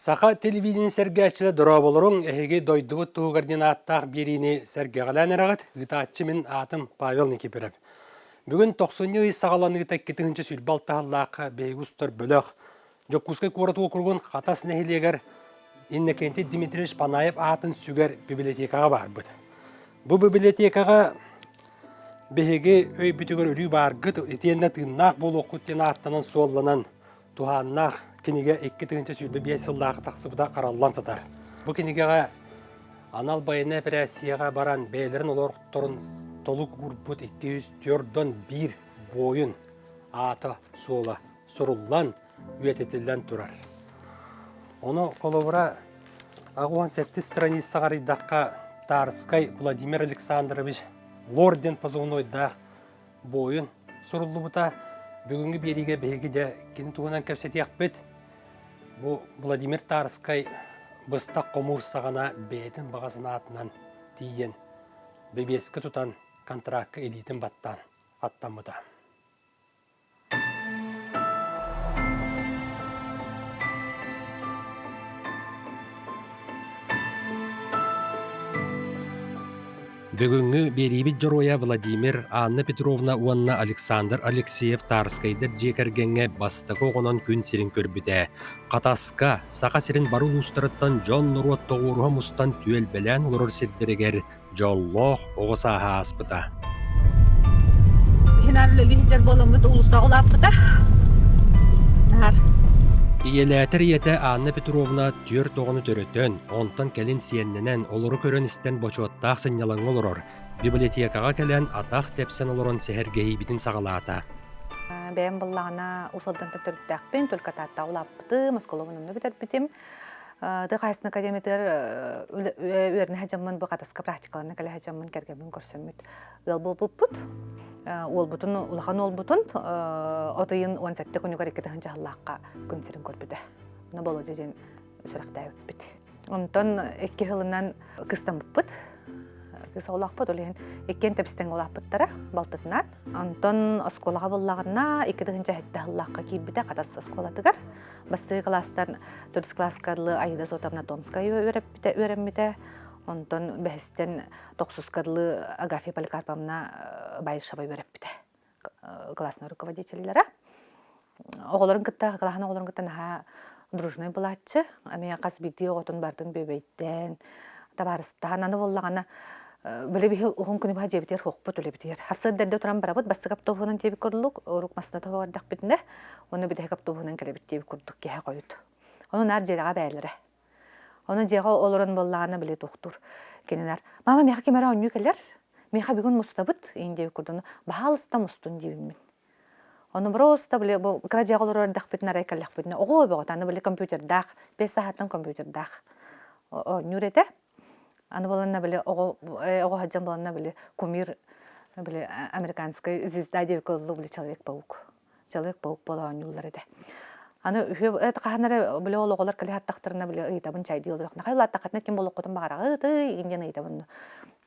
Саха телевидение сэргээччилэр дорооболоруҥ, эһиги дойдубут туһугар диэн ааттаах биэриини сэргэҕэлээн эрэҕит. Ыытааччы мин аатым Павел Никифоров. Бүгүн тохсунньу ый саҕаланыыта 2026 сыллаахха биһиги устар бөлөх Дьокуускай куорат уокуругун Хатас нэһилиэгэр Иннокентий Дмитриевич Панаев аатын сүгэр библиотекаҕа баарбыт. Бу библиотекаҕа биһиги өйбүтүгэр өрүү бааргыт итиэннэ тыыннаах буолуоххут диэн ааттанан-суолланан туһааннаах кинигэ 2025 сыллаахха тахсыбыта хараллан сытар. Бу кинигэҕэ анал байыаннай эпэрээссийэҕэ баран бэйэлэрин олохторун толук уурбут 241 буойун аата-суола суруллан, үйэтитиллэн турар. Ону холобура 87 страницаҕа арыйдахха Тарскай Владимир Александрович Лор диэн позывнойдаах буойун суруллубута. Бүгүҥҥү биэриигэ биһиги дьэ кини туһунан кэпсэтиэхпит. Бу Владимир Тарскай быстах хомуур саҕана бэйэтин баҕа санаатынан тиийэн бэбиэскэ тутан контракка илиитин баттаан аттаммыта. Бүгүҥҥү биэриибит дьоруойа Владимир, Анна Петровна уонна Александр Алексеев Тарскайдар дьиэ кэргэҥҥэ бастакы оҕонон күн сирин көрбүтэ. Хатаска, Саха сирин бары улуустарыттан дьон-норуот тоҕуоруһа мустан түөлбэлээн олорор сирдэригэр дьоллоох оҕо сааһа ааспыта. Биһинаар үлэлии сылдьар буоламмыт уулуссаҕа улааппыта. Наһаар. Ийэлээтэр ийэтэ Анна Петровна түөрт оҕону төрөтөн, онтон кэлин сиэннэнэн, олору көрөн-истэн бочуоттаах сынньалаҥҥа олорор, библиотекаҕа кэлэн атах тэпсэн олорон сэһэргэһиибитин саҕалаата. Бэйэм быллаҕына Уус Алдантан төрүттээхпин, только Тааттаҕа улааппытым, оскуолабын онно бүтэрбитим. Тыа хаһаайыстыбатын академиятыгар үөрэнэ сылдьаммын бу Хатаска практикалана кэлэ сылдьаммын кэргэммин көрсөммүт ыал буолбуппут. Уолбутун, улахан уолбутун от ыйын 17 күнүгэр 2 сыллаахха күн сирин көрбүтэ. Ону Болодьа диэн сүрэхтээбиппит. Онтон икки сылынан кыстаммыппыт. Кыыс оҕолоохпут, ол иһин иккиэн тэбистэҥҥэ улааппыттара балтытынаан. Онтон оскуолаҕа буллаҕына 2007 сыллаахха киирбитэ Хатас оскуолатыгар. Бастакы кылаастан төрдүс кылааска дылы Аида Зотовна Томская үөрэппитэ, үөрэммитэ. Онтон бэһистэн тохсуска дылы Агафья Поликарповна Баишева үөрэппитэ. Классный руководителлэрэ. Оҕолорун кытта, кылааһын оҕолорун кытта наһаа дружный булааччы. Эмиэ хас биирдии оҕотун барытын бүөбэйдээн, табаарыстаан, аны буоллаҕына били биһи уһун күнү быһа дьиэбитигэр хуохпут үлэбитигэр. Хасыат эрдэ туран барабыт, бастакы автобуһунан диэбит курдук, урук массыына тоһоҕор эрдэхпитинэ, Ону бүтэһик автобуһунан кэлэбит диэбит курдук киһи хойут. Ону наар дьиэлэҕэ бээлэрэ. Ону дьиэҕэ олорон буоллаҕына били туохтуур кинилэр «Мама, миэхэ ким эрэ оонньуу кэлэр, миэхэ бүгүн мустабыт» иин диэбит курдук «Баһаалыста мустун» диибин мин. Ону просто били бу кыра дьиэҕэ олорор эрдэхпитинэ арай кэллэхпитинэ оҕо бөҕөтө аны били компьютердаах, биэс сааһыттан компьютердаах оонньуур этэ. Аны буоланна били оҕо оҕо сылдьан буоланна били кумир били американскай звезда диэбит курдук били человек-паук Человек-паук буола оонньууллар этэ. Аны үһүө хаһан эрэ били ол оҕолор кэлэ саттахтарына били ыйытабын чайдыы олоруохна хай улааттаххытына ким буолуоххутун баҕараҕытый игин диэн ыйытабын.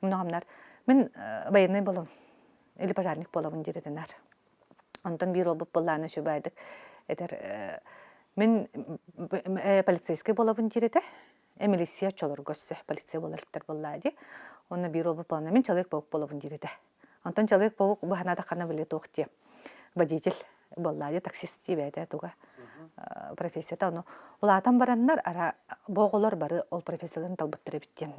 Мунаҕамнар мин военный буолабын или пожарник буолабын диир этинэр. Онтон биир уолбут буоллаана үчүгэйдик этэр мин полицейский буолабын диир этэ. Милиция оччолорго өссө полиция буолар иликтэр буоллаа дии. Онно биир уолбут буоллаана мин человек-паук буолабын диир этэ. Онтон человек-паук быһанаатаххына били туох диэ водитель буоллаа дии таксист дии бэйэтэ туга профессията ону улаатан бараннар ара бу оҕолор бары ол профессияларын талбыттар эбит диэн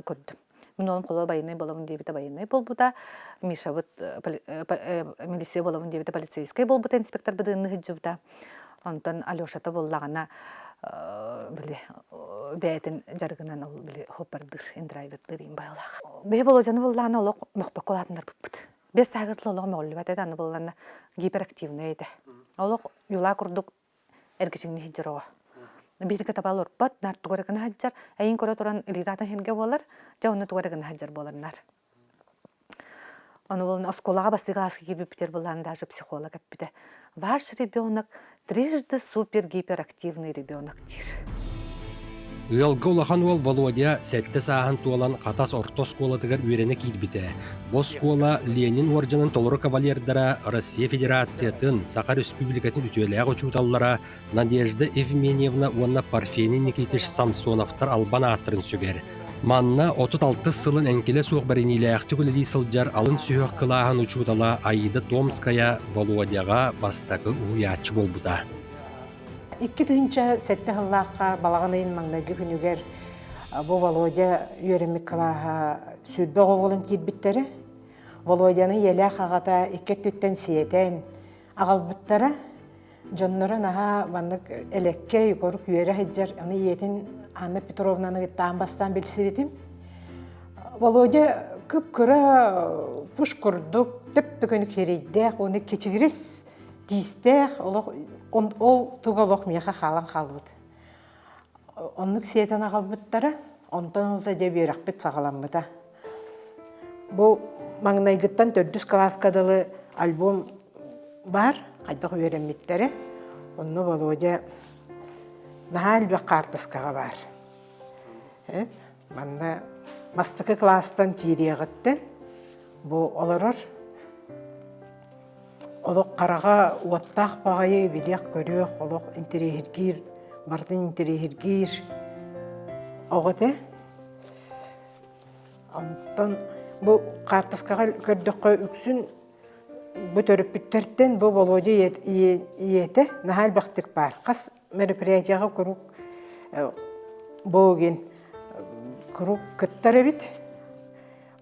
көрдүм. Мин уолум холуо байынай буолабын диэбитэ байынай буолбута, Мишабыт милиция буолабын диэбитэ полицейскай буолбута, инспектор быдыынны сылдьыбыта. Онтон Алешата буоллаҕына били бэйэтин дьарыгынан ол били хоппардыыр, индрайвердыыр им баалаах. Биһи Володяны буоллаҕына олох мөхпөккө улаатыннарбыппыт. Бэс сааһыгар олох мөҕүллүбэт этэ, аны буоллаҕына гиперактивный этэ. Олох юла курдук эргичиҥни сылдьар оҕо. Бииргэ таба олорбот, наар тугу эрэ гына сылдьар, эйин көрө туран илиитэ иһингэ буолар, дьэ онно тугу эрэ гына сылдьар буоланнар. Ону буолан оскуолаҕа бастакы кылааска киирбиппитигэр былаан даже психолог эппитэ. Ваш ребенок трижды супер гиперактивный ребенок диир. Ыалга улахан уол Володя сэттэ сааһын туолан Хатас орто оскуолатыгар үөрэнэ киирбитэ. Бу оскуола Ленин уордьанын толору кавалердара Россия Федерациятын, Саха Республикатын үтүөлээх учууталлара Надежда Евменьевна уонна Парфений Никитич Самсоновтар албан ааттарын сүгэр. Манна 36 сылын эҥкилэ суох бэриниилээхтик үлэлии сылдьар алын сүһүөх кылааһын учуутала Аида Томская Володяҕа бастакы уһуйааччы буолбута. 2007 сыллаахха балаҕан ыйын маҥнайгы күнүгэр бу Володя үөрэммит кылааһа 20 оҕо буолан киирбиттэрэ. Володяны ийэлээх аҕата икки өттүттэн сиэтэн аҕалбыттара. Дьонноро наһаа маннык элэккэй, корук үөрэ сылдьар. Аны ийэтин Анна Петровнаны кытта аан бастаан билсибитим. Володя кып-кыра пуш курдук төп-төкөнүк сирэйдээх уонна кичигирис тиистээх олох ол туга олох миэхэ хаалан хаалбыт. Оннук сиэтэн аҕалбыттара, онтон ылта дьэ үөрэхпит саҕаламмыта. Бу маҥнайгыттан төрдүс кылааска дылы альбом баар, хайдах үөрэммиттэрэ. Онно Володя наһаа элбэх хаартыскаҕа баар. Манна бастакы кылаастан киириэҕиттэн бу олорор Олох хараҕа уоттаах баҕайы билиэх-көрүөх, олох интэриэһиргиир, барытын интэриэһиргиир оҕо этэ. Онтон бу хаартыскаҕа көрдөххө үксүн бу төрөппүттэртэн бу Володя ийэтэ наһаа элбэхтик баар. Хас мероприятиеҕа куруук бу куруук кыттар эбит.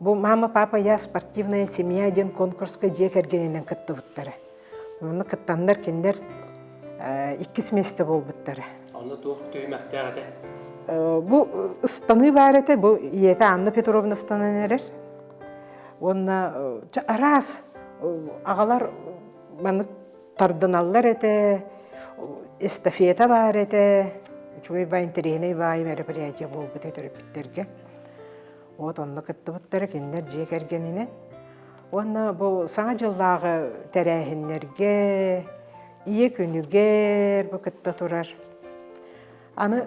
Бу «Мама, папа, я спортивная семья» диэн конкурска дьиэ кэргэнинэн кыттыбыттара. Онно кыттаннар кинилэр иккис миэстэ буолбуттара. Онно туох түһүмэхтээх этэ? Бу ыстаныы баар этэ, бу ийэтэ Анна Петровна ыстанан эрэр. Уонна араас аҕалар маннык тардыналлар этэ, эстафета баар этэ. Үчүгэй баай, интэриэһинэй баай мероприятие буолбут этэ төрөппүттэргэ. Вот онно кыттыбыттара кинилэр дьиэ кэргэнинэн. Уонна бу Саҥа дьыллааҕы тэрээһиннэргэ, Ийэ күнүгэр бу кытта турар. Аны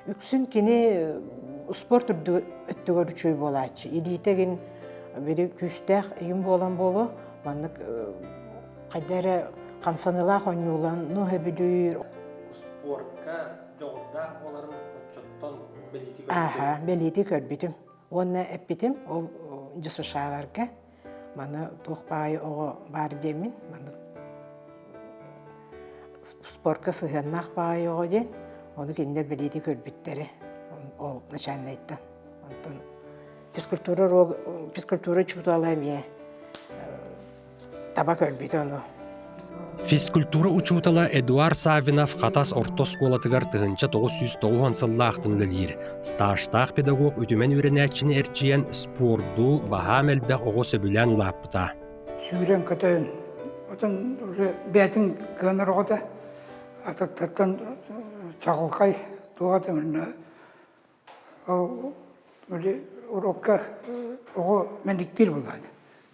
үксүн кини спорт өттүгэр үчүгэй буолааччы. Илиитэ гин били күүстээх ийим буолан буолуо, маннык хайда эрэ хамсаныылаах оонньуулан ну сөбүлүүр. Спорка дьоҕурдаах буоларын оччоттон бэлиэтии көрбүтүм. Ааһа, бэлиэтии көрбүтүм. Уонна эппитим, ол ДЮСШ-ларга маны туох баайы оҕо баар диэммин, маны спорка сыһыаннаах баайы оҕо диэн, ону кинилэр бэлиэтии көрбүттэрэ ол начальнайтан. Онтон физкультура физкультура учуутала эмиэ таба көрбүтэ ону. Физкультура учуутала Эдуард Саввинов Хатас орто оскуолатыгар 1990 сыллаахтан үлэлиир. Стажтаах педагог үтүмэн үөрэнээччини эрчийэн спорду баһаам элбэх оҕо сөбүлээн улааппыта. Сүүрэн-көтөн, отон уже бэйэтин кыанар оҕото атыттартан чаҕылхай туох этэ Ол били урокка оҕо мэниктиир буоллаҕа.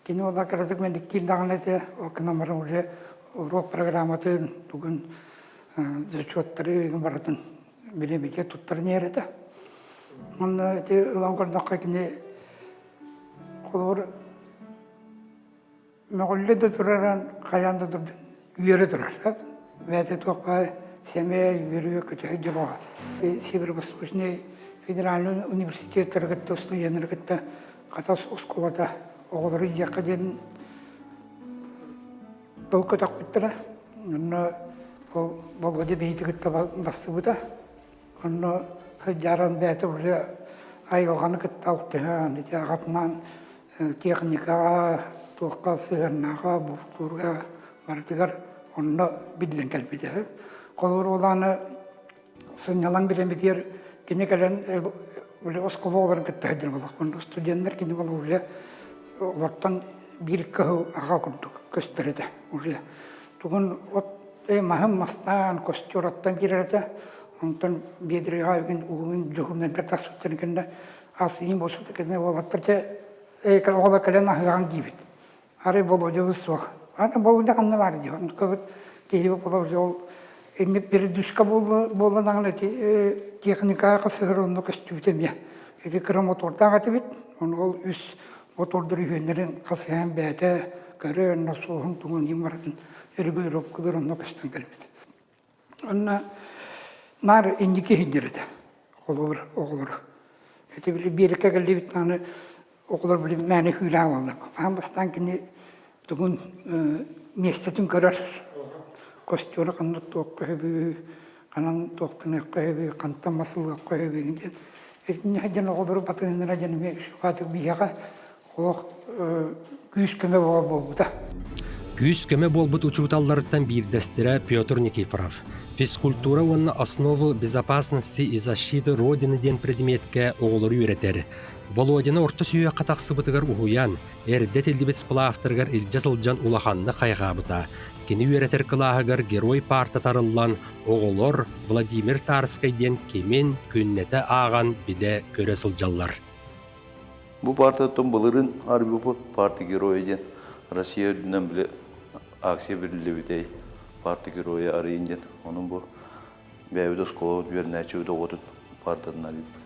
Кини уола кыратык мэниктиир даҕаны этэ, ол гынан баран уже урок программатын тугун зачеттары барытын билэ-билэ туттаран иһэр этэ. Онно ити ылан көрдөххө кини холобур Мөҕүллэ да тураран, хайаан да турдун, үөрэ турар. Бэйэтэ туох баар сэмэй, үөрүү көтөһө дьолоҕо. Северо-Восточный федеральный университеттары кытта, студеннары кытта Хатас оскуолата оҕолору иһиэххэ диэн тыл көтөхпүттэрэ. Онно ол Володя биһиги кытта барсыбыта. Онно сылдьаран бэйэтэ уже айылҕаны кытта алтыһан, ити аҕатынаан техникаҕа, туохха сыһыаннааҕа, бултуурга барытыгар онно биллэн кэлбитэ. Холобур, ол ааны сынньалаҥ бириэмэтигэр кини кэлэн били оскуола оҕолорун кытта сылдьар буоллахпын. Студеннар кини буола уже олортон биир кыһыл аҕа курдук көстөр этэ уже. Тугун от маһын мастаан, костер оттон киирэр этэ. Онтон биэдирэҕэ үгүн угун дьоһуннарга таспыттарын кэннэ ас иин буолсубута кэннэ уолаттар дьэ оҕолор кэлэн аһыаҕын диибит. Арай Володябыт суох. Аны Володя ханна баар дии. Онтукабыт киһи Володя ол Инник передышка буолла даҕаны ити техникаҕа хасыһар онно көстүбүтэ эмиэ. Ити кыра мотордаах этибит, ону ол үс мотордар үһүөннэрин хасыһан бэйэтэ көрө, онно суоһун тугун иин барытын регулировкалар онно көстөн кэлбит. Онно наар инники иһиннэр этэ, холобур, оҕолору. Ити били биэрэккэ кэллибит даҕаны оҕолор били мээнэ хүүлээн ылаллар. Аан бастаан кини тугун миэстэтин көрөр, костюра ханна туохха сөбүй, ханан туохтаныахха сөбүй, хантан мас ылыахха сөбүй диэн. Итиннэ диэн оҕолору батыһыннара диэн эмиэ үчүгэй биһиэхэ олох күүс-көмө буолбута. Күүс-көмө буолбут учууталларыттан биирдэстэрэ Петр Никифоров. Физкультура уонна основы безопасности и защиты Родины диэн предметкэ оҕолору үөрэтэр. Володяны орто сүһүөххэ тахсыбытыгар уһуйан, эрдэ этиллибит сплавтарыгар илдьэ сылдьан улаханнык хайҕаабыта. Кини үөрэтэр кылааһыгар герой парта тарыллан, оҕолор Владимир Тарскай диэн кимин күннэтэ ааҕан билэ-көрө сылдьаллар. Бу партияттан былырыын арбиппыт парти геройа диэн Россия үрдүнэн били акция биллибитэй парти геройа арыйын диэн. Онон бу бэйэбит оскуолабыт үөрэнээччибит оҕотун партатын арыйбыт.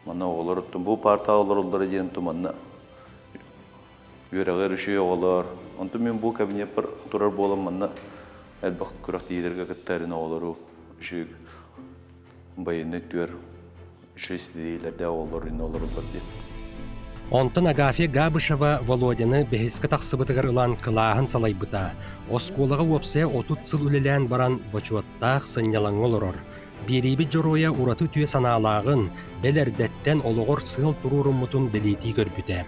Манна оҕолор оттон бу партаҕа олороллоро диэн манна үөрэҕэр үчүгэй оҕолор. Онтон мин бу кабинеппар турар буолан манна элбэх күрэхтэһиилэргэ кыттарын оҕолору үчүгэй байыаннай түөр үчүгэй ситиһиилэрдээх оҕолор иннэ олороллор диэн. Онтон Агафья Габышева Володяны бэһискэ тахсыбытыгар ылан кылааһын салайбыта. Оскуолаҕа уопсайа 30 сыл үлэлээн баран бочуоттаах сынньалаҥҥа олорор. Биэриибит дьоруойа ураты үтүө санаалааҕын, бэл эрдэттэн олоҕор сыал туруоруммутун бэлиэтии көрбүтэ.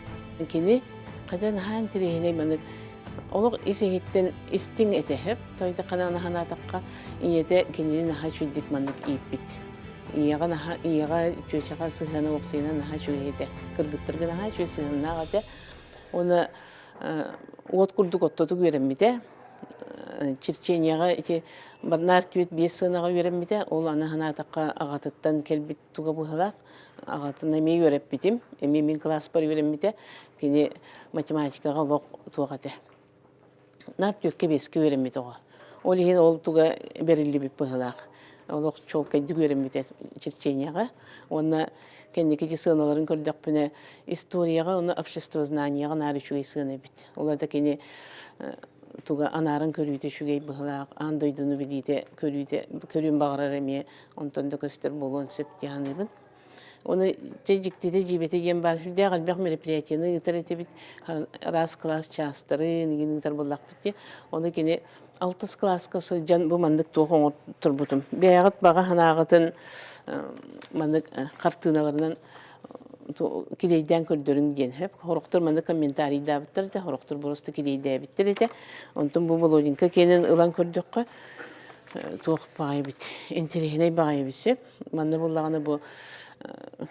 Кини хата наһаа интэриэһинэй маннык олох ис-иһиттэн истиҥ этэһэп, тойда ханаана санаатахха ийэтэ кинини наһаа үчүгдик маннык ииппит. Ийэҕэ наһаа ийэҕэ чүөчэҕэ сыһыана уопсайынан наһаа үчүгэй этэ. Кыргыттарга наһаа үчүгэй сыһыаннаах этэ. Уонна уот курдук оттотук үөрэммитэ. Черченияҕа ити Барнаар түөрт биэс сыанаҕа үөрэммитэ. Ол аны санаатахха аҕатыттан кэлбит туга быһыылаах. Аҕатын эмиэ үөрэппитим. Эмиэ мин кылааспар үөрэммитэ. Кини математикаҕа олох туох этэ. Наар түөккэ биэскэ үөрэммит оҕо. Ол иһин ол туга бэриллибит быһыылаах. Олох чуолкайдык үөрэммитэ черченияҕа. Уонна кэнники ити сыаналарын көрдөхпүнэ, историяҕа уонна обществознанияҕа наар үчүгэй сыана эбит. Ол это кини туга анааран көрүүтэ үчүгэй быһыылаах, аан дойдуну билиитэ, көрүүтэ, көрүөн баҕарар эмиэ онтон да көстөр буолуон сөп дии саныыбын. Оны дьэ дьиктитэ дьиибэтэ диэн баар сүрдээх элбэх мероприятиены ыытар этибит, араас кылаас чаастарын игин ыытар буоллахпыт дии. Ону кини алтыс кылааска сылдьан бу маннык туох оҥортурбутум. Бэйэҕит баҕа санааҕытын маннык хартыыналарынан килиэйдээн көрдөрүҥ диэн сөп. Сорохтор маннык комментарийдаабыттар этэ, сорохтор просто килиэйдээбиттэр этэ. Онтон бу Володенька киэнин ылан көрдөххө, туох баҕайы эбит, интэриэһинэй баҕайы эбит сөп. Манна буллаҕына бу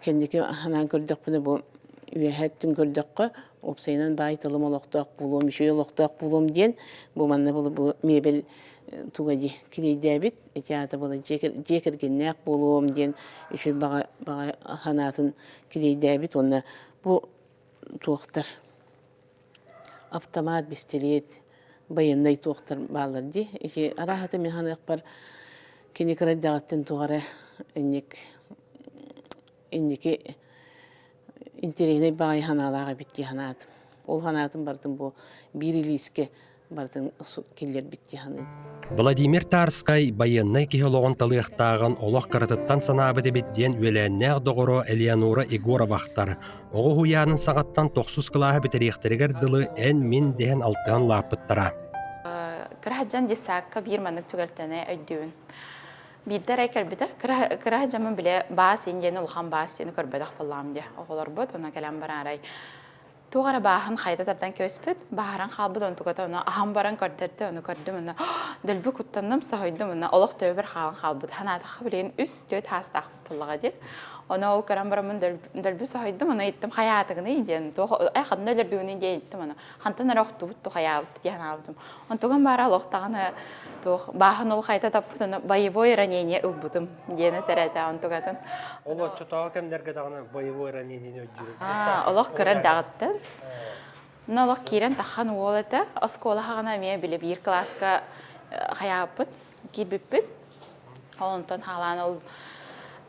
кэнники анаан көрдөхпүнэ бу үөһэ өттүн көрдөххө уопсайынан баай тылым олохтоох буолуом, үчүгэй олохтоох буолуом диэн бу манна бу бу мебель туга дии килиэйдээбит ити аата буола дьиэ кэргэннээх буолуом диэн үчүгэй баҕа баҕа санаатын килиэйдээбит уонна бу туохтар автомат, бистилиэт, байыаннай туохтар бааллар дии. Ити арааһата мин саныахпар кини кыра эрдэҕиттэн туох эрэ инник инники интэриэһинэй баҕайы санаалаах эбит дии санаатым. Ол санаатын барытын бу биир илиискэ барытын киллэрбит дии саныыбын. Владимир Тарскай байыаннай киһи олоҕун талыахтааҕын олох кыратыттан санаабыт эбит диэн үөлээннээх доҕоро Элеонора Егорова ахтар. Оҕо уһуйаанын саҕаттан тохсус кылааһы бүтэриэхтэригэр дылы эн-мин дэһэн алтыһан улааппыттара. Кыра дьон детсадка биир маннык түгэлтэни өйдүүбүн. Биирдэ эрэ кэлбитэ. Кыра дьоммун билэ баас иин диэн улахан баас диэни көрбөтөх буоллаҕым дии. Оҕолорбут онно кэлэн бараарай туох эрэ бааһын хайта тардан кэбиспит, бааһыран хаалбыт онтуката ону аһан баран көрдөрдө, ону көрдүм уонна дөлбү куттанным, соһуйдум уонна олох төбөбөр хаалан хаалбыт. Санаатахха билигин үс-түөрт саастаах буоллаҕа дии. Ону ол көрөн бараммын дөлбү соһуйдум, ону ыйыттым хайаатыгыный диэн, туох ай ханна өлөрдүгүнүй диэн ыйыттым ону. Хантан эрэ охтубут ту хайаабыт дии санаабытым. Онтугам баара олох даҕаны туох бааһын ол хайта таппыт ону боевой ранение ылбытым диэн этэр этэ онтугатын. Ол оччотооҕу кэмнэргэ даҕаны боевой ранениены өйдүүр. Олох кыра даҕыттан. Но олох киирэн таххан уол этэ. Оскуола хаҕына эмиэ били биир кылааска хайааппыт, киирбиппит. Ол онтон хаалаан ол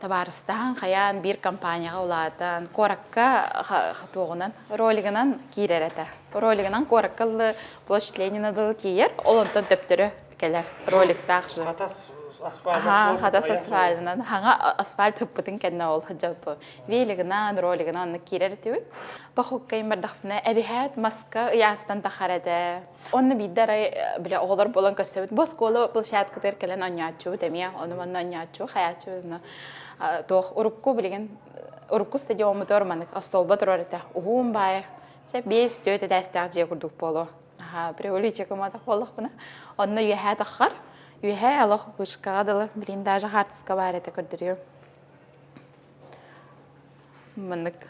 табаарыстаһан хайаан биир компанияҕа улаатан куоракка туоҕунан ролигынан киирэр этэ. Ролигынан куоракка ыллы площадь Ленина дылы тиийэр, ол онтон төптөрү кэлэр роликтаах же. Хатас асфальт Хатас асфальтынан хаҥа асфальт ыппытын кэннэ ол сылдьабыт. Велигынан, ролигынан онно киирэр этибит. Похуоккайын бардахпына эбиһээт маска ыйаастан тахар этэ. Онно биирдэ арай бile оҕолор буолан көрсөбүт. Бу оскуола площадкатыгар кэлэн оонньооччубут эмиэ. Ону манна оонньооччу, хайааччыбыт онно туох урукку билигин урукку стадиоммутугар маннык остуолба турар этэ. Уһуун баайа. Чэ 5-4 этээстээх дьиэ курдук буолуо. Аха, преувеличекымата буоллахпына. Онно үөһээ таххар. Үөһээ олох вышкаҕа дылы билин даже хаартыска баар этэ көрдөрүөм. Маннык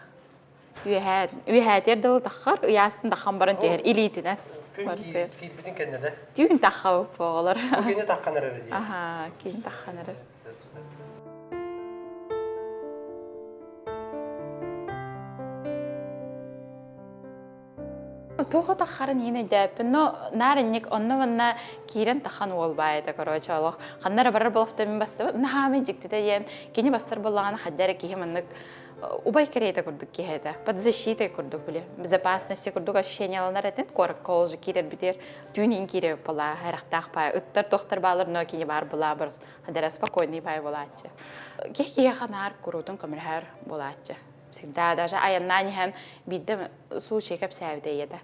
Үөһээ үөһээтиэр дылы таххар, ыйаастын таххан баран түһэр илиитинэн. Күн киирбитин кэннэ да? Түүн таххабыт оҕолор. Бу кини таххан эрэр дии. Аха, киин таххан эрэр. Туох таххарын иин өйдөөппүн, но наар инник онно-манна киирэн тахан уол баай этэ, короче, олох. Ханна эрэ барар буолуохтан мин бассыбыт, наһаа дьиктитэ диэн, кини бассар буоллаҕына хайда эрэ киһи маннык убай кэриэтэ курдук киһи этэ. Под защитой курдук били. Безопасности курдук ощущенияланар этин. Куоракка ол же киирэрбитигэр түүн иин киирэбит буолаа, харахтаах баай. Ыттар тохтор баалар, но кини баар буолаа барыс. Хадара спокойный баай буолааччы. Киһи киһиэхэ наар куруутун көмөлөһөр буолааччы. Всегда даже айаннаан иһэн биирдэ случай кэпсээбитэ ийэтэ.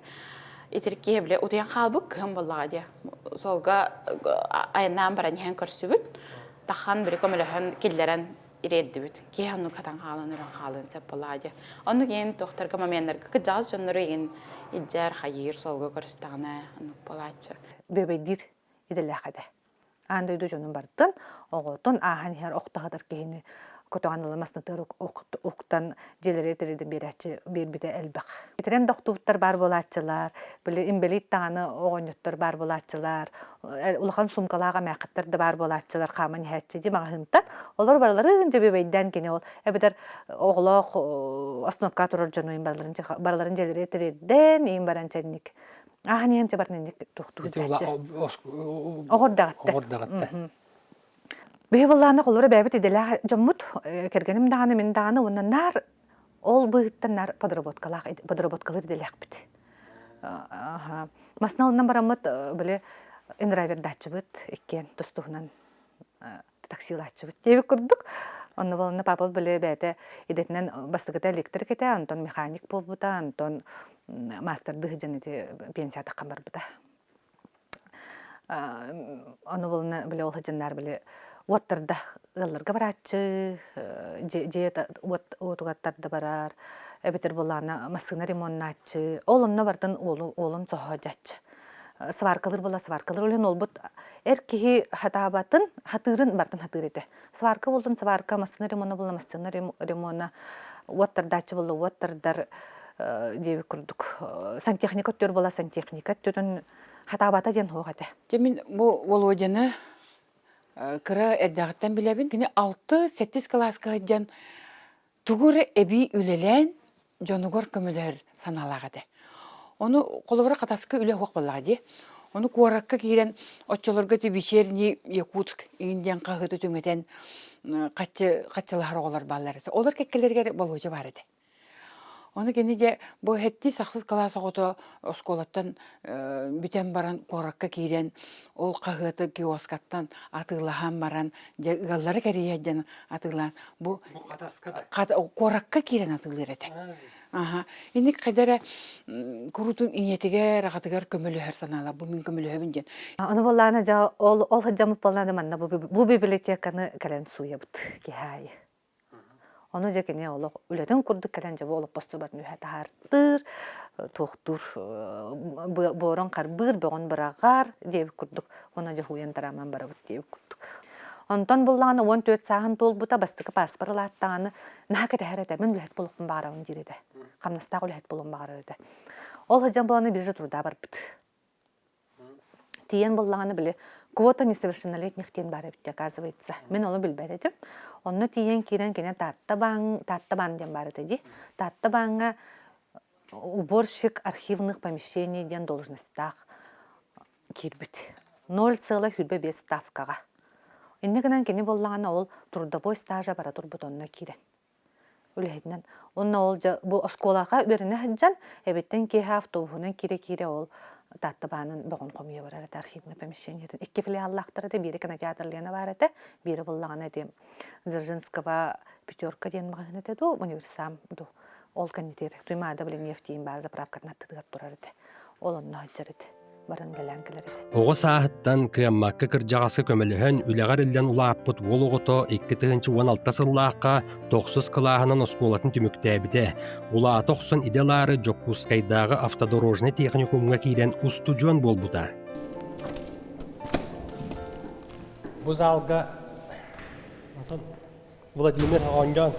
Итирик киһи бile утуйан хаалбыт кыһын буоллаҕа диye. Суолга айаннаан баран иһэн көрсүбүт. Тахан били көмөлөһөн киллэрэн ириэрдибит. Киһи оннук хатан хаалан ыран хаалыан сөп буоллаҕа дии. Оннук иһин туохтарга моменнарга кыдьаҕас дьоннору игин илдьэр, хайыыр суолга көрүстэҕинэ оннук буолааччы. Бүөбэйдиир идэлээх этэ. Аан дойду дьонун бардын, оҕотун ааһан иһэр охтоһотор киһини көтөҕөн ыла маснатыгар уктан дьиэлэригэр тириэрдэн биэрээччи биэрбитэ элбэх. Итинэн дохтууттар баар буолааччылар, били инбэлиит даҕаны оҕонньоттор баар буолааччылар, улахан суумкалаах эмээххиттэр да баар буолааччылар хааман иһээччи дьи маҕаһыынтан олор барыларын дьэбүөбэйдээн кини ол эбэтэр оҕолоох остановка турар дьону барыларын барыларын дьиэлэригэр тириэрдэн иин баран чэнник ааһан иһэн баран инник туохтуу оҕордаҕатта оҕордаҕатта Биһи былаана холоро бэйэбит идэлээх дьоммут, кэргэним даҕаны, мин даҕаны уонна наар ол быыһыттан наар подработкалаах подработкалыыр идэлээхпит. Масналынан бараммыт били индрайвердааччыбыт иккиэн тус-туһунан таксилааччыбыт диэбит курдук. Онно буоланна папа били бэйэтэ идэтинэн бастакыта электрик этэ, онтон механик буолбута, онтон маастардыы сылдьан ити пенсиятаххан барбыта. Ону булна били ол сылдьаннар били уоттарда ыалларга барааччы, дьиэ уот уотугаттарда барар, эбэтэр буоллаҕына массыына ремоннааччы. Ол онно бартын уолун соһоодьааччы. Сваркалыр буолла сваркалыр үлэн уолбут эр киһи хатаабатын, хатыырын бартын хатыыр этэ. Сварка буоллун сварка, массыына ремона буолла массыына ремона, уоттардааччы буолла уоттардар диэбит курдук сантехника өттүгэр буола сантехника өттүтүн хатаабата диэн суох этэ. Дьэ мин бу Володяны кыра эрдэҕиттэн билэбин. Кини 6-7 кылааска сылдьан тугу эрэ эбии үлэлээн дьонугар көмөлөһөр санаалаах этэ. Ону холобура Хатаска үлэ суох буоллаҕа дии. Ону куоракка киирэн оччолорго ити вечерний Якутск иин диэн хаһыаты түҥэтэн хаччы хаччылаһар оҕолор бааллар этэ. Олор кэккэлэригэр Болуодьа баар этэ. Ону кини дьэ бу сэттис-ахсыс кылаас оҕото оскуолаттан бүтэн баран куоракка киирэн ол хаһыаты киоскаттан атыылаһан баран дьэ ыаллары кэрийэ сылдьан атыылаан бу Бу Хатаска да? куоракка киирэн атыылыыр этэ. Аха. Инник хайда эрэ куруутун ийэтигэр, аҕатыгар көмөлөһөр санаалаах бу мин көмөлөһөбүн диэн. Ону буоллаҕына дьэ ол ол сылдьаммыт буоллаҕына манна бу бу библиотеканы кэлэн сууйабыт киһи аайы. Ону дьэ кини олох үлэтин курдук кэлэн дьэ бу олоппостубарын үһэ таһаартыыр, туохтуур буорун харбыыр, бөҕүн быраҕар диэбит курдук уонна дьэ һууйан тарааман барабыт диэбит курдук. Онтон буллаҕына 14 сааһын туолбута бастакы пааспар ылааттаҕына наһаа кэтэһэр этэ, мин үлэһит буолуохпун баҕарабын диир этэ. Хамнастаах үлэһит буолуон баҕарар этэ. Ол сылдьан буолан биржа труда барбыт. Тиийэн буллаҕына били квота несовершеннолетних диэн баар эбит оказывается. Мин ону билбэт этим. Онно тиийэн киирэн кини Таатта баан Таатта баан диэн баар этэ дии. Таатта бааҥҥа уборщик архивных помещений диэн должностаах киирбит. 0,25 ставкаҕа. Инньэ гынан кини буоллаҕына ол трудовой стажа бара турбут онно киирэн үлэһитинэн. Онно ол дьэ бу оскуолаҕа үөрэнэ сылдьан эбиттэн киэһэ автобуһунан киирэ-киирэ ол Таатта баанын бөҕүн хомуйа барар этэ архивный помещениетын. Икки филиаллаахтар этэ, биирэ кинотеатр Лена баар этэ, биирэ буоллаҕына ити Дзержинского пятерка диэн маҕаһыын этэ дуу, универсам дуу. Ол кэннитигэр Туймаада блин нефтиин баар заправкатын аттытыгар турар этэ. Ол онно сылдьар этэ. Баран кэлэн кэлэр этэ. Оҕо сааһыттан кыаммакка кырдьаҕаска көмөлөһөн үлэҕэр иллэн улааппыт уол оҕото 2016 сыллаахха тохсус кылааһынан оскуолатын түмүктээбитэ. Улаата охсон идэ ылаары Дьокуускайдааҕы автодорожнай техникумҥа киирэн устудьуон буолбута. Бу залга Владимир оонньоон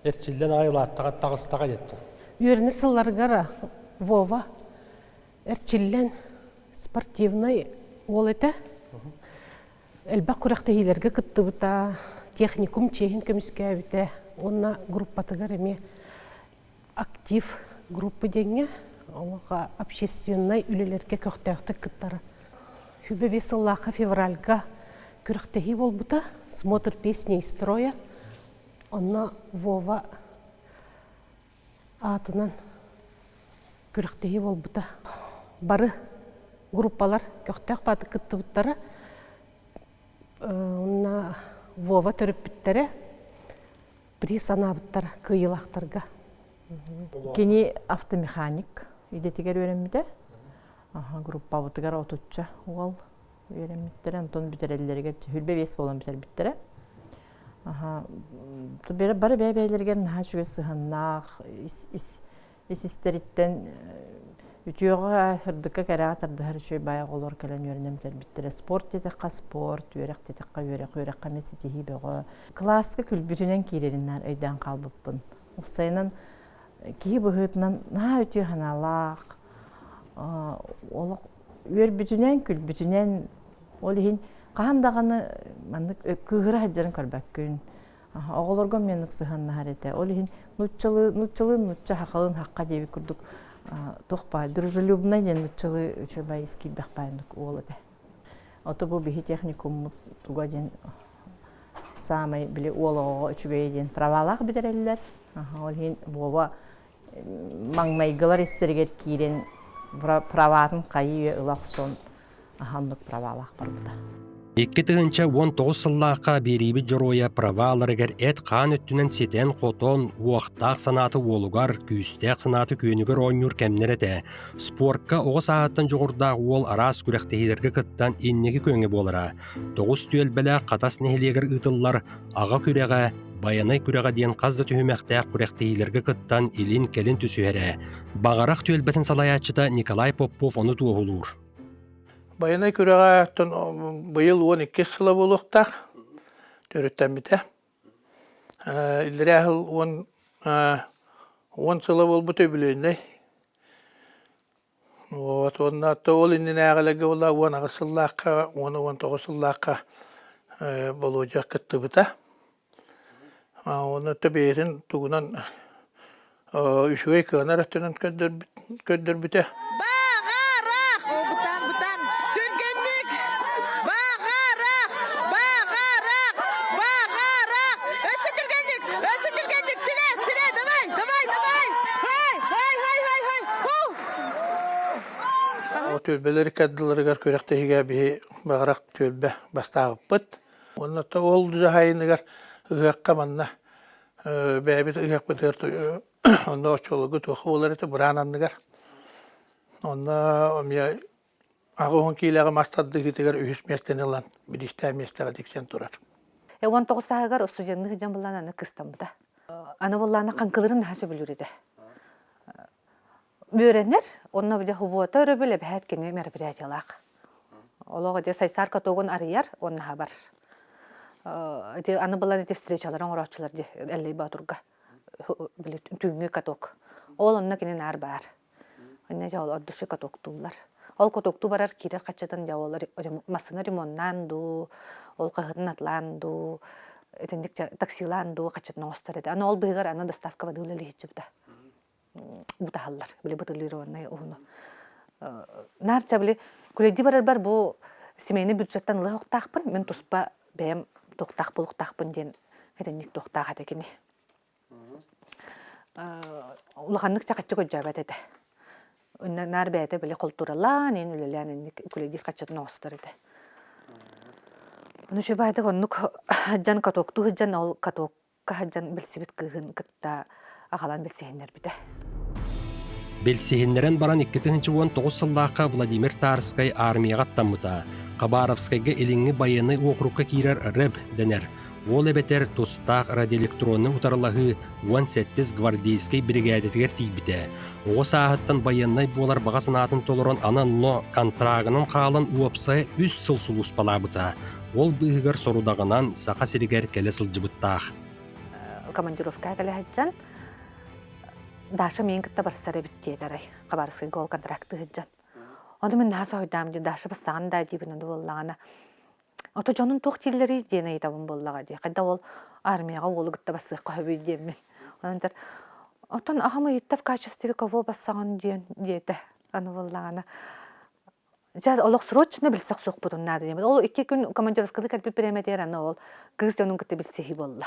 эрчиллэн аҕай улааттаҕа таҕыстаҕа диэттим. Үөрэнэр сылларыгар Вова эрчиллэн спортивнай уол этэ. Элбэх күрэхтэһиилэргэ кыттыбыта, техникум чиэһин көмүскээбитэ уонна группатыгар эмиэ актив группа диэҥҥэ олох общественнай үлэлэргэ көхтөөхтүк кыттара. Хүбэ биэс сыллаахха февральга күрэхтэһии буолбута, смотр песни из строя. Онно Вова аатынан күрэхтэһии буолбута. Бары группалар көхтөөх бааты кыттыбыттара. Онно Вова төрөппүттэрэ приз анаабыттара кыайыылаахтарга. Кини автомеханик идэтигэр үөрэммитэ. Группабытыгар отучча уол үөрэммиттэрэ, онтон бүтэрэллэригэр 25 буолан бүтэрбиттэрэ. Бары бэйэ-бэйэлэригэр наһаа үчүгэй сыһыаннаах, ис истэриттэн үтүөҕэ, сырдыкка кэрэҕэ тардыһар үчүгэй баай оҕолор кэлэн үөрэнэн бүтэрбиттэрэ. Спорт диэтэххэ спорт, үөрэх диэтэххэ үөрэх, үөрэххэ эмиэ ситиһии бөҕө. Кылааска күлбүтүнэн киирэрин наар өйдөөн хаалбыппын. Уопсайынан киһи быһыытынан наһаа үтүө санаалаах, олох үөрбүтүнэн, күлбүтүнэн, ол иһин хаһан даҕаны маннык кыыһыра сылдьарын көрбөккүн. Оҕолорго маннык сыһыаннаһар этэ. Ол иһин нууччалыы, нууччалыы нуучча, сахалыын саха диэбит курдук туох баай, дружелюбнай диэн нууччалыы үчүгэй ис киирбэх баайнык уол этэ. Ото бу биһи техникуммут туга диэн саамай били уол оҕоҕо үчүгэйэ диэн правалаах бүтэрэллэр. Ол иһин Вова маҥнайгылар истэригэр киирэн праватын хайыы ыла охсон аһаннык правалаах барбыта. 2019 сыллаахха биэриибит дьоруойа праваларыгар эт-хаан өттүнэн ситэн-хотон, уохтаах санааты уолугар, күүстээх санааты күөнүгэр оонньуур кэмнэр этэ. Спортка оҕо сааһыттан дьоҕурдаах уол араас күрэхтэһиилэргэ кыттан инники күөҥҥэ буолара. Тоҕус түөлбэлээх Хатас нэһилиэгэр ыытыллар Аҕа күрэҕэ, Байанай күрэҕэ диэн хас да түһүмэхтээх күрэхтэһиилэргэ кыттан илин-кэлин түсүһэрэ. Баҕарах түөлбэтин салайааччыта Николай Попов ону туоһулуур. Байанай күрэҕэ быйыл 12 сыла буолуохтаах төрүттэммитэ. Иллэрээ сыл 10 сыла буолбут үбүлүөйнэй. Вот уонна ол иннинээҕилэргэ буолла 18 сыллаахха, 10-19 сыллаахха Болуодьа кыттыбыта. Уонна бэйэтин тугунан үчүгэй кыанар өттүнэн көрдөрбүтэ. Баҕарах! Бытан, бытан! Түргэнник! Баҕарах! Баҕарах! Баҕарах! Өссө түргэнник! Өссө түргэнник! Түлэ, түлэ, давай, давай, давай! Хай, хай, хай, хай, хай! Түөлбэлэр икки күрэхтэһиигэ биһи баҕарах түөлбэ бастаабыппыт. Уонна ол дьаһайыныгар ыһыахха манна бэйэбит ыһыахпытыгар онно оччолорго туох буолар этэ быраан анныгар. Онно эмиэ 80 киилэҕэ мас тардыһыытыгар үһүс миэстэни ылан бириистээх миэстэҕэ тиксэн турар. 19 сааһыгар студенныы сылдьан буллаан аны кыстаммыта. Аны буллаана хаҥкыларын наһаа сөбүлүүр этэ. Үөрэнэр, онно дьэ субуота өрөбүл эбэһээт кини мероприятиелаах. Олох ити Сайсаар катогун арыйар уонна хабар. Ити аны булан ити встречалары оҥорооччулар дии Эллэй Боотурга. Били түүҥҥү каток. Ол онно кини наар баар. Иннэ дьэ ол от души катоктууллар. Ол катоктуу барар киирэр хаччатын дьэ ол массыына ремоннаан дуу, ол хаһыатын атлаан дуу, итинник таксилаан дуу хаччатын оҥостор этэ. Аны ол быыһыгар аны доставка воды үлэлиһиччибитэ. Бутаһаллар, били бутылированнай уһуну. Наарча били күлэйдии барарбар бу семейный бюджеттан ылыах охтаахпын, мин туспа. Бэйэм туохтаах буолуохтаахпын диэн итинник туохтаах этэ кини. Улаханнык чахаччы көрдөөбөт этэ. Наар бэйэтэ били холтуралаан, ин үлэлээн инник күлэдиир хаччатын оҥостор этэ. Ону үчүгэйдик оннук дьан катоктуу сылдьан ол катокка сылдьан билсибит кыыһын кытта аҕалан билсиһиннэрбитэ. Билсиһиннэрэн баран 2019 сыллаахха Владимир Тарскай армияҕа аттаммыта. Хабаровскайга Илиҥҥи байыаннай уокурукка киирэр РЭБ дэнэр Ол эбэтэр тустаах радиоэлектроннай утарылаһыы 17 гвардейскай биригээдэтигэр тиийбитэ. Оҕо сааһыттан байыаннай буолар баҕа санаатын толорон аны онно контрагынан хаалан уопсайа үс сыл сулууспалаабыта. Ол быыһыгар сорудаҕынан Саха сиригэр кэлэ сылдьыбыттаах. Командировкаҕа кэлэ сылдьан Даша миин кытта барсар эбит диэтэ арай Хабаровскайга ол контракты сылдьан. Ону мин наһаа соһуйдаам дии Даша бассаҕын даа диибин ону буоллаҕына Ото дьонун туох дииллэрий диэн ыйытабын буоллаҕа дии. Хайдах ол армияҕа уолу кытта бассыахха сөбүй диэммин. Онон этэр, оттон аҕам ыйытта в качестве кого бассаҕын диэн диэтэ. Аны буоллаҕына дьэ олох срочно билсэх суохпутун наада диэммит. Ол икки күн командировкалыы кэлбит бириэмэтигэр аны ол кыыс дьонун кытта билсиһии буолла.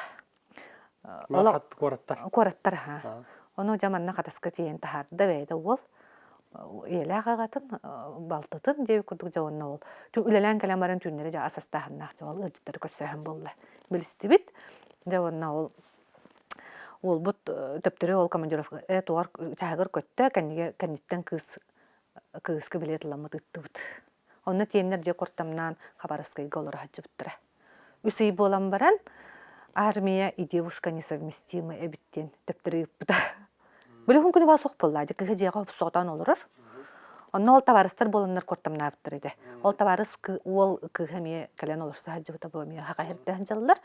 Олох куораттар. Куораттар аха. Ону дьэ манна хатаска тиийэн таһаарда бэйэтэ уол. Ийэлээх аҕатын, балтытын диэбит курдук дьэ уонна ол үлэлээн кэлэн баран түүннэри дьэ ас астааһыннаах дьэ ол ыалдьыттары көрсөөһүн буолла. Билистибит. Дьэ уонна ол уолбут төптөрү ол командировка э тугар чаһыгар көттө кэннигэр кэнниттэн кыыс кыыска билиэт ыламмыт ыттыбыт. Онно тиэннэр дьэ куортамнаан Хабаровскайга олоро сылдьыбыттара. Үс ый буолан баран армия и девушка несовместимы эбит диэн төптөрү ыыппыта. Билигин күнү баа суох буолла, кыһы дьиэҕэ соҕотоон олорор. Онно ол табаарыстар буоланнар куортамнаабыттар этэ. Ол табаарыс уол кыыһа эмиэ кэлэн олорсо сылдьыбыта бу эмиэ хаха иһирдэ сылдьаллар.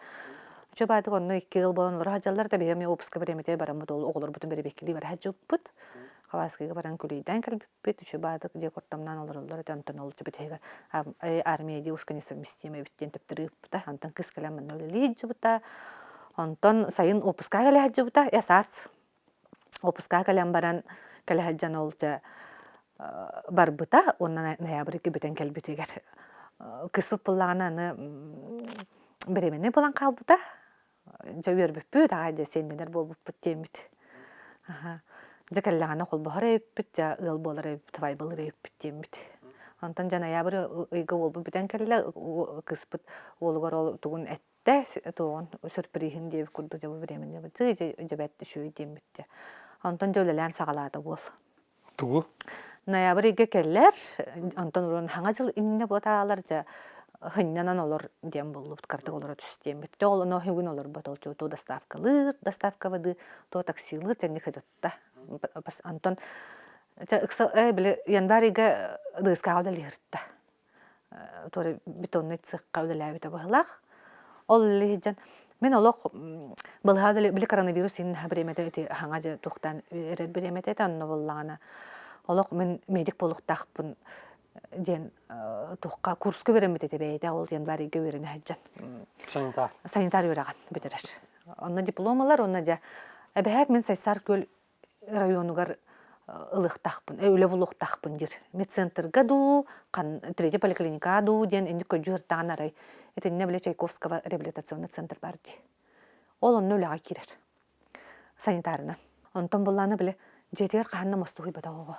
Үчүгэй баайдык онно икки ыал буолан олоро сылдьаллар да биһиги эмиэ выпуска бириэмэтигэр бараммыт ол оҕолорбутун бэрэбиэркэлии бара сылдьыбыппыт. Хабаровскайга баран күлүйдээн кэлбиппит, үчүгэй баайдык дьиэ куортамнаан олороллор этэ, онтон ол бүтэһигэр армия девушка несовместимая эбит диэн төптөрү ыыппыта. Онтон кыыс кэлэн манна үлэлии сылдьыбыта. Онтон сайын уоппускаҕа кэлэ сылдьыбыта, э саас уоппускаҕа кэлэн баран кэлэ сылдьан ол дьэ барбыта уонна ноябрьга бүтэн кэлбитигэр кыыспыт буллаҕына аны беременный буолан хаалбыта. Дьэ үөрбүппүт, аҕай дьэ сиэннэнэр буолбуппут диэммит. Дьэ кэллэҕинэ холбоһор эбиппит, дьэ ыал буолар эбиппит, вайбалыыр эбиппит диэммит. Онтон дьэ ноябрь ыйга уолбут бүтэн кэллэ, кыыспыт уолугар ол тугун эттэ, туоҕун сюрприһин диэбит курдук дьэ бу времени дьэ дьэ бэрт үчүгэй диэммит дьэ. Онтон дьэ үлэлээн саҕалаата уол. Тугу? Ноябрь ыйга кэллэр, онтон урун хаҥа дьыл иннинэ буотаалар дьэ хынньанан олор диэн буллубут, картык олоро түс диэммит. Дьэ ол ону бүгүн олорбот, ол то доставкалыыр, доставка воды, то таксилыыр дьэнни кытытта. Онтон дьэ ыкса э били январь ыйга дыыскаҕа үлэлиһиртэ. Туора бетонный цехха үлэлээбитэ быһылаах. Ол үлэлиһдьэн мин олох былаһа били коронавирус иһин бириэмэтэ ити хаҥа дьэ туохтаан эрэр бириэмэтэ этэ онно буоллаҕына олох мин медик буолуохтаахпын диэн туохха курска үөрэммит этэ бэйэтэ ол январь ыйга үөрэнэ сылдьан санитар санитар үөрэҕин бүтэрэр онно диплом ылар уонна дьэ эбэһээт мин Сайсаар күөл районугар ылыахтаахпын, үлэ булуохтаахпын диир. Медцентрга дуу, третья поликлиника дуу диэн инник көдьүүртэҕин арай итиннэ бile Чайковского реабилитационный центр бар дии. Ол онно үлэҕэ киирэр. Санитарынан. Онтон буллаана бile дьиэтигэр хаһан да мостуһуйбатах оҕо.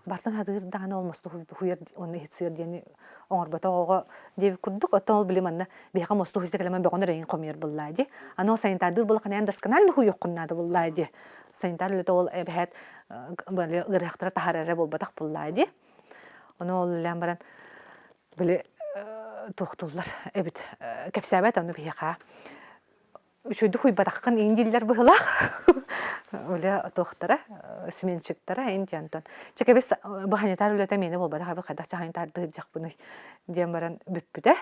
Бартан хатыыр даҕаны ол мосту хуйар уонна иһит диэни оҥорботох оҕо диэбит курдук оттон ол били манна биһиэхэ мосту хуйса кэлэмэн бөҕөнөр эйин хомуйар буллаа дии аны ол санитардыыр буолаххына досконально хуйуоххун наада буллаа дии санитар үлэтэ ол эбэһээт ыарыһахтара таһаар эрэ буолбатах буллаа дии ону ол үлэлээн баран били туохтууллар эбит кэпсээбэт ону биһиэхэ үчүгэйдик хуйбатаххын иин дииллэр быһылаах үлэ туохтара сменщиктара ин диэн чэ кэбис бу санитар үлэтэ миэнэ буолбатах эбит хайдах санитардыы сылдьахпыный диэн баран бүппүтэ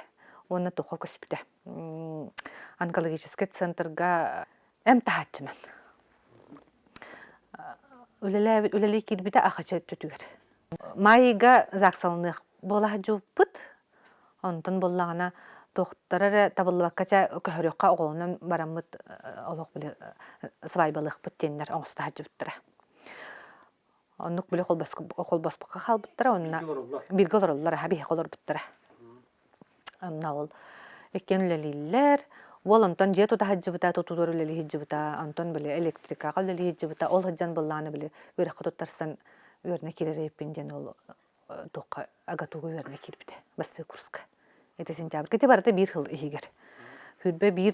уонна туохха көспүтэ онкологическай центрга эм таһааччынан үлэлээбит үлэлии киирбитэ ахача өттүтүгэр майга ЗАГСалыныах буола сылдьыбыппыт Онтон буоллаҕына туохтара эрэ табыллыбакка чэ көһөрүөххэ оҕолонон бараммыт олох били свадьбалыахпыт диэннэр оҥосто сылдьыбыттара. Оннук били холбоспукка хаалбыттара онно бииргэ олороллор аһа биһиэхэ олорбуттара. Онно ол. Иккиэн үлэлииллэр. Уол онтон дьиэ тута сылдьыбыта, тутуулар үлэлии сылдьыбыта, онтон били электрикаҕа үлэлии сылдьыбыта. Ол сылдьан былааны били үөрэххэ туттарсан үөрэнэ киирэр эбиппин диэн ол туохха АГАТУга үөрэнэ киирбитэ бастакы курска. Это сентябрь. Ити барыта биир сыл иһигэр. Хүрбэ биир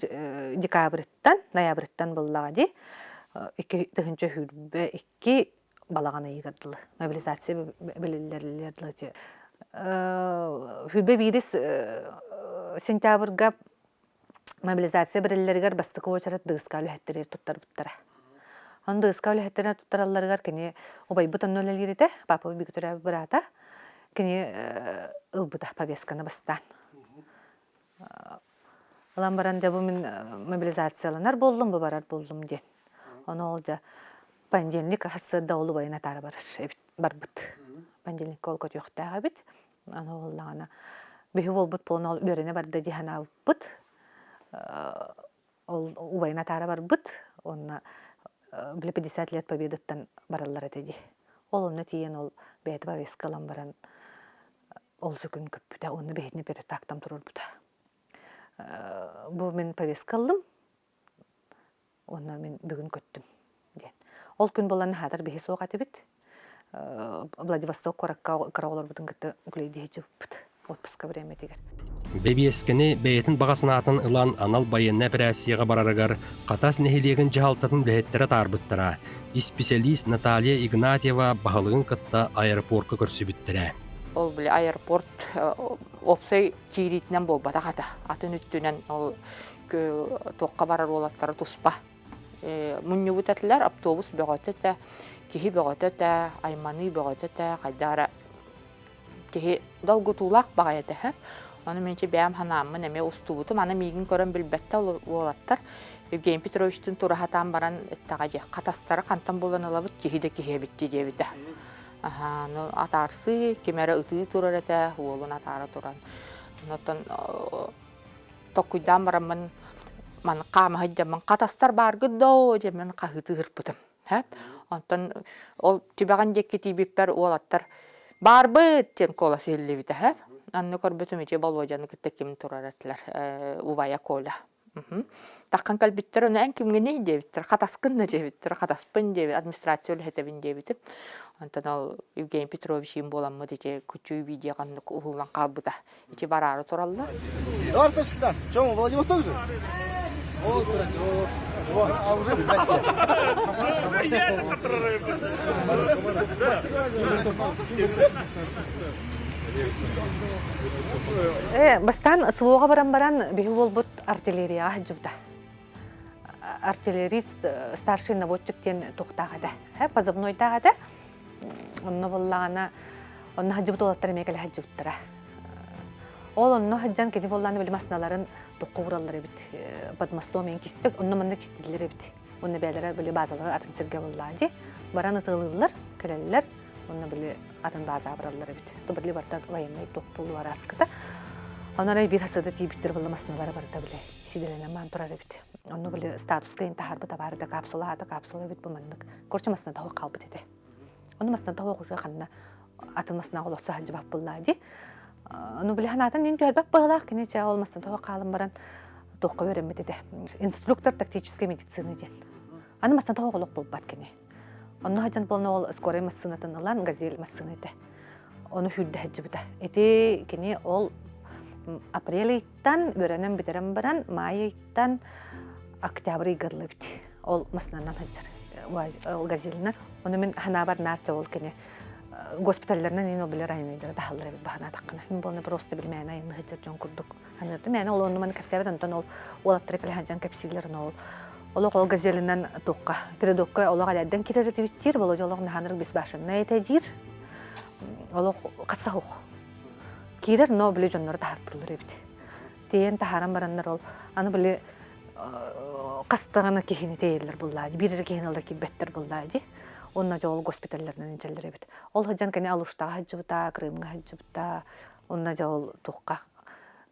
декабрыттан, ноябрыттан буллаҕа дии. 2022 балаҕан ыйыгар дылы мобилизация билиллэрилэр дылы Хүрбэ биирис сентябрьга мобилизация бэриллэригэр бастакы уочарат ДСК үлэһиттэригэр туттарбыттара. Ону ДСК үлэһиттэрин туттаралларыгар кини убайбыт онно үлэлиир этэ, папа бииргэ төрөөбүт быраата. Кини ылбыта повестканы бастаан. Ылан баран дьэ бу мин мобилизацияланар буоллум, бу барар буоллум диэн. Ону ол дьэ понедельник сарсыарда ол убайын атаара барар эбит, барбыт. Понедельникка ол көтүөхтээх эбит. Аны буоллаҕына биһи буолбут буолан ол үөрэнэ барда дии санаабыппыт. Ол убайын атаара барбыт. Уонна били 50 лет победыттан бараллар этэ дии. Ол онно тиийэн ол бэйэтэ повестка ылан баран ол сүкүн көппүтэ уонна биһитини перетактан туруорбута. Бу мин повестка ыллым уонна мин бүгүн көттүм диэн. Ол күн буолан хаатар биһи суох этибит. Владивосток куоракка кыра оҕолорбутун кытта үкүлэйдии сылдьыбыппыт отпуска времятигэр. Бэбиэскэни бэйэтин баҕа санаатын ылан анал байыаннай эпэрээссийэҕэ барарыгар Хатас нэһилиэгин дьаһалтатын үлэһиттэрэ таарбыттара. Исписэлиис Наталья Игнатьева баһылыгын кытта аэропорка көрсүбүттэрэ. Ол били аэропорт уопсай киириитинэн буолбатах ата. Атын өттүнэн ол туохха барар уолаттара туспа мунньубут этилэр. Автобус бөҕөтө этэ, киһи бөҕөтө этэ, айманыы бөҕөтө этэ, хайдах эрэ киһи долгутуулаах баҕайы этэ. Ону мин бэйэм санааммын эмиэ устубутум. Аны миигин көрөн билбэттэ уолаттар. Евгений Петровичтыын тураһатаан баран эттэҕэ дии, хатастары хантан булан ылабыт, киһи да киһи эбит дии диэбитэ. Аһаа, ну атаарсыы, ким эрэ ытыы турар этэ, уолун атаара туран. Онтон токкуйдаан бараммын маны хаама сылдьаммын хатастар бааргыт доо диэммин хаһыытыы ыһырпытым. Онтон ол түбэҕин диэки тиийбиппэр уолаттар баарбыт диэн куолас иһиллибитэ. Анны көрбүтүм ити Болуодьаны кытта ким турар этилэр убайа Коля. Таххан кэлбиттэр ону эн кимҥиний диэбиттэр, хатаскын да диэбиттэр, хатаспын диэбит, администрация үлэһитэбин диэбитим. Онтон ол Евгений Петрович им буоламмыт ити кучуй видео ханнык уһуллан хаалбыта. Ити бараары тураллар. Товарищ старшина, чем, Владивосток же? Вот, вот, а уже Бастаан СВО-ҕа баран баран биһи уолбут артиллерияҕа сылдьыбыта. Артиллерист старший наводчик диэн туохтаах этэ, позывнойдаах этэ. Онно буоллаҕына, онно сылдьыбыт уолаттар эмиэ кэлэ сылдьыбыттара. Ол онно сылдьан кини буоллаҕына били массыыналарын туохха уураллар эбит, под мостом иһин кистик, онно манна кистииллэр эбит. Онно бэйэлэрэ били базалара атын сиргэ буоллаҕа дии. Баран ытыалыыллар, кэлэллэр, онно били атын базаҕа бараллар эбит. То били барыта военный туох буолуу араскыта. Онон арай биир хасыда тиийбиттэр буолла массыыналара барыта били сиделэнэн маан турар эбит. Онно били статуска ин таһаарбыт абаарыта капсула аата капсула эбит бу маннык. Короче массыына тоһо хаалбыт этэ. Ону массыына тоһо уже ханна атын массыынаҕа олохсо сылдьыбат буоллаа дии. Ну били ханаатын нин түһэрбэт быһылаах кини чэ ол массыына тоһо хаалан баран туохха үөрэммит этэ. Инструктор тактической медицины диэн. Аны массыына тоһо олох булбат кини. Онно сылдьан буолан ол скорай массыынатын ылан газель массыына этэ. Ону сүүрдэ сылдьыбыта. Ити кини ол апрель ыйтан үөрэнэн бүтэрэн баран маай ыйтан октябрь ыйга дылы эбит. Ол массыынанан сылдьар ол газелинэн. Ону мин ханаабар наарча ол кини госпиталларынан ин ол билэр айанныйдара таһаллар эбит баһанаатаххына. Мин буолна просто билимээн айанны сылдьар дьон курдук саныырдым. Мээнэ ол онну маны кэпсээбэт онтон ол уолаттары кэлэ сылдьан кэпсииллэр ол Олох ол газелинэн туохха передокка олох элэрдэн кирэр этибит диир, Володя олох наһаанырык безбашенная этэ диир. Олох хатса суох. Киирэр, но били дьоннору таһаартыллар эбит. Тиийэн таһааран бараннар ол аны били хастаҕына киһини тиэйэллэр буллаа дии, биир эрэ киһини ыла киирбэттэр буллаа дии. Онно дьэ ол госпиталларынан илдьэллэр эбит. Ол сылдьан кини Алуштаҕа сылдьыбыта, Крымҥа сылдьыбыта, онно дьэ ол туохха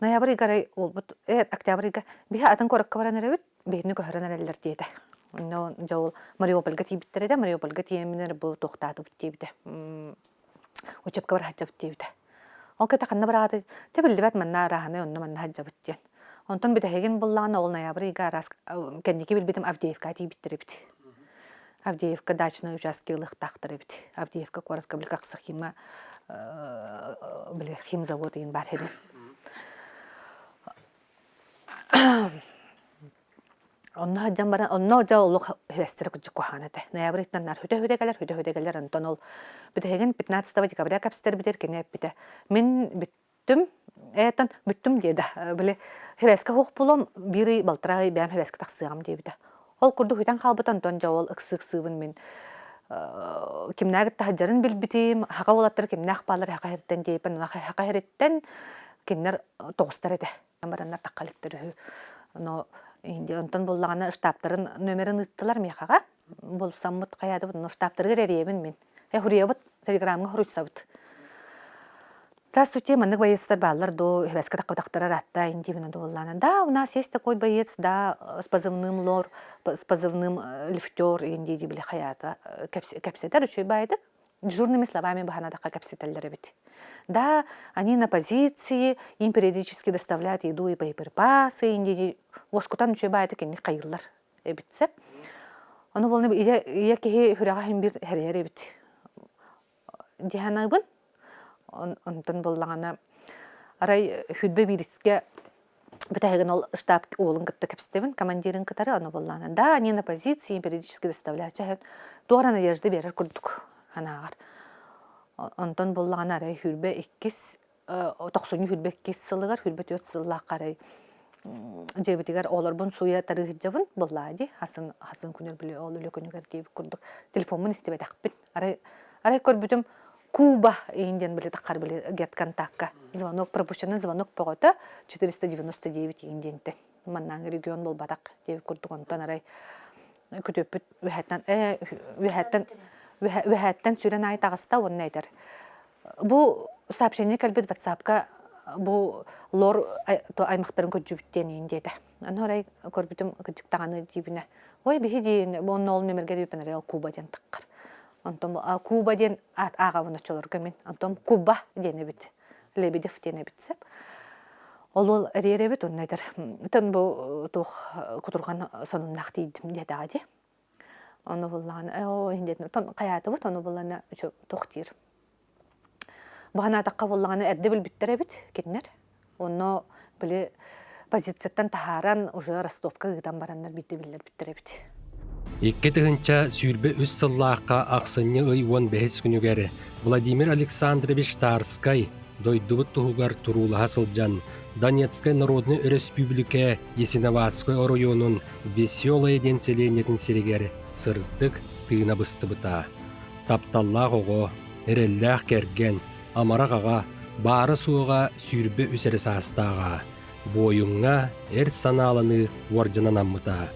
ноябрь ыйга арай уолбут октябрь ыйга биһи атын куоракка баран эрэбит биһини көһөрөн эрэллэр диэтэ. Онно дьэ ол Мариупольга тиийбиттэр этэ, Мариупольга тиийэмминэр бу туохтаатыбыт диэбитэ. Учебка бар сылдьабыт диэбитэ. Ол кытта ханна бараҕыт? Дьэ биллибэт манна арааһынай онно манна сылдьабыт диэн. Онтон бүтэһигин буллаҕына ол ноябрь ыйга араас кэнники билбитим Авдеевка тиийбиттэр эбит. Авдеевка дачный участки ылыахтаахтар эбит. Авдеевка куоратка били Хима били химзавод иин бар хирин. Онно сылдьан баран, онно дьэ олох үһэстэрэ кырдьык куһаҕан этэ. Ноябрь ыйтан наар хүтэ-хүтэ кэлэр, хүтэ-хүтэ кэлэр. Онтон ол бүтэһигин 15 декабря кэпсэтэрбитигэр кини эппитэ. Мин бүттүм, эттэн бүттүм диэдэ. Били хибэскэ суох буолуом, биир ый, балтараа ый бэйэм хибэскэ тахсыаҕым диэбитэ. Ол курдук хүтэн хаалбыта, онтон дьэ ол ыксыы-ыксыыбын мин кимнээх кытта сылдьарын билбитим, хака уолаттар кимнээх бааллар хака иһиттэн диэбиппин, хака иһиттэн кинилэр тоҕустар этэ. Бараннар тахха иликтэр үһү. Но онтон буллаҕына штабтарын номерын ыыттылар миэхэҕэ. Булсаммыт хайаатыбыт, но штабтарыгар эрийэбин мин. Э, хуруйабыт, телеграмҥа хуруйсабыт. Здравствуйте, маннык боецтар бааллар до үһэбэскэ таххыбатахтара ыраатта индивина дуоллаана. Да, у нас есть такой боец, да, с позывным Лор, с позывным лифтер, инди били хаята кэпсэтэр үчүгэй баайдык. Дежурными словами баһанадахха кэпсэтэллэр эбит. Да, они на позиции, им периодически доставляют еду и боеприпасы, инди уоскутан үчүгэй баайдык инник хайыыллар эбит сеп. Ону буолна ийэ киһи хүрэҕэ иһин бир хэрийэр эбит. Диһанабын. Онтон буоллаҕына арай хүрбэ биирискэ бүтэһигин ол штаб уолун кытта кэпсэтэбин, командирын кытары, ону буоллаҕына да, они на позиции, периодически доставляча туох эрэ надежда биэрэр курдук санааҕар. Онтон буоллаҕына арай хүрбэ иккис тохсунньу хүрбэ иккис сылыгар, хүрбэ түөрт сыллаахха арай дьиэбитигэр оҕолорбун сууйа тарыыһыдьабын буоллаа дии хасын хасын күнүр били ол үлэ күнүгэр диэбит курдук телефоммун истибэтэхпин арай арай көрбүтүм Куба иин диэн били таххар били гет контакка звонок пропущенный звонок бөҕөтө 499 иин диэнтэн маннааҥы регион буолбатах диэбит курдук онтон арай күтүөппүт үһэттэн э үһэттэн үһэттэн сүрэн аайы таҕыста уонна этэр бу сообщение кэлбит ватсапка бу лор аймахтарын көрдьүбүт диэн иин диэтэ аны арай көрбүтүм кыдьык даҕаны диибинэ ой биһи диин онно ол нөмерге диэбиппин арай ол Куба диэн таххар Онтон Куба диэн аат ааҕабын оччолорго мин. Онтон Куба диэн эбит. Лебедев диэн эбит сеп. Ол ол эриэр эбит онно этэр. Тэн бу туох кутурҕан сонуннаах тиийдим диэтэҕэ дии. Ону буллаҕына оо иһин тон хайаатыбыт ону буллана туох диир. Баһанаатахха буоллаҕына эрдэ билбиттэр эбит кинилэр. Онно били позицияттан таһааран уже Ростовка ыытан бараннар биирдэ биллэрбиттэр эбит. 2023 сыллаахха ахсынньы ый 15 күнүгэр Владимир Александрович Тарскай дойдубут туһугар туруулаһа сылдьан Донецкай Народнай Өрөспүүбүлүкэ Ясиноватскай оройуонун Веселое диэн сэлиэнньэтин сиригэр сырдык тыына быстыбыта. Тапталлаах оҕо, эрэллээх кэргэн, амарах аҕа, баара-суоҕа 23 эрэ саастааҕа, буойуҥҥа эр санааланыы уордьананаммыта.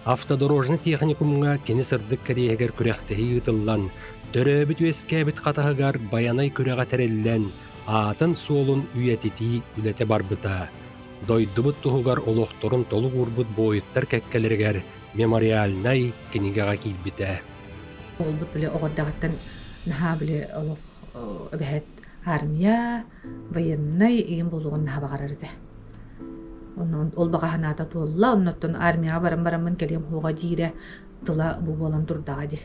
Автодорожный техникумҥа кини сырдык кэриэһигэр күрэхтэһии ыытыллан, төрөөбүт-үөскээбит хатаһыгар Байанай күрэҕэ тэриллэн, аатын-суолун үйэтитии үлэтэ барбыта. Дойдубут туһугар олохторун толук уурбут буойуттар кэккэлэригэр мемориальнай кинигэҕэ киирбитэ. Уолбут били оҕордаҕыттан наһаа били олох эбэһэт армия, военнай игин буолуоҕун наһаа баҕарар этэ. Онон ол баҕа санаата туолла, оннуттан армияҕа баран бараммын кэлиэм суоҕа диирэ тыла бу буолан турдаҕа дии.